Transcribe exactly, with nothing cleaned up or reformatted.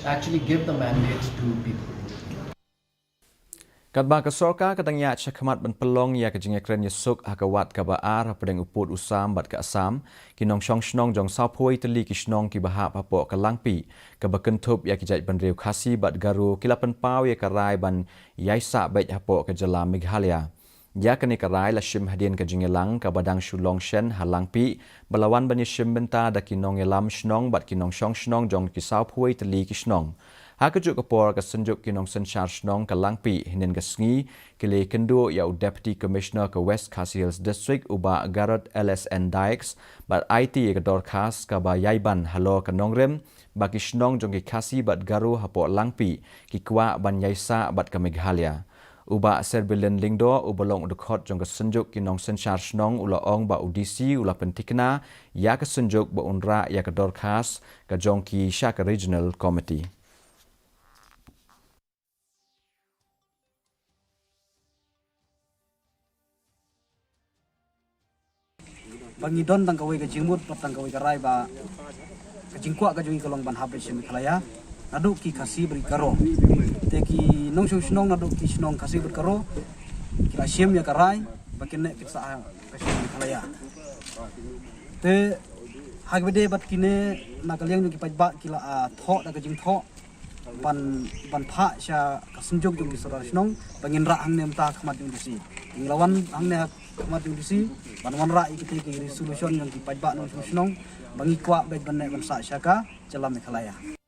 Actually give the mandates to people. Katba ka sorkar ka dang ïaid shakhmat ban pynlong ïa ka jingïakren ïasuk ha ka wat kaba ar hapdeng u pud u sam bad ka Assam, ki nongshong shnong jong sawphew tylli ki shnong kiba hap hapoh ka Langpih, kaba kynthup ïa ki jaitbynriew Khasi bad Garo, ki la pynpaw ïa ka rai ban ïaisah beit hapoh ka jylla Meghalaya. Ïa kane ka rai la shim hadien ka jingïalang kaba dang shu long shen ha Langpih, ba la wan ban ïashim bynta da ki nongïalam shnong bad ki nongshong shnong jong ki sawphew tylli ki shnong. Ha kajuh ka por ka Synjuk ki nongsynshar shnong ka Langpih hynnin ka sngi ki la ïakynduh ïa u Deputy Commissioner ka West Khasi Hills District u Bah Garod L S N Dykes bad aiti ïa ka dorkhas kaba ïai ban halor ka nongrim ba ki shnong jong ki Khasi bad Garo hapoh Langpih ki kwah ban ïaisah bad ka Meghalaya. U Bah Serbilin Lyngdoh uba long u dkhot jong ka Synjuk ki nongsynshar shnong u la ong ba u D C u la pynthikna ïa ka Synjuk ba un rah ïa ka dorkhas ka jong ki sha ka Regional Committee. Ba ngi don tang kawei ka jingmut bad tang kawei ka rai ba ka jingkwah ka jong ngi ka long ban hap beit sha Meghalaya naduh ki Khasi bad ki Garo. Te ki nongshong shnong naduh ki shnong Khasi bad Garo ki la shim ïa ka rai ba kine kin sah ha ka shnong Meghalaya. Te ha kaba ïadei bad kine na ka liang jong ki paidbah ki la, ah, thoh da ka jingthoh ban, ban phah sha ka Synjuk jong ki sordar shnong ba ngin rah hangne mynta ha khmat jong u D C. Ngi la wan hangne ha khmat jong u D C ban wanrah ïa kita ki resolution jong ki paidbah nongshong shnong ba ngi kwah beit ban neh ban sah sha ka jylla Meghalaya.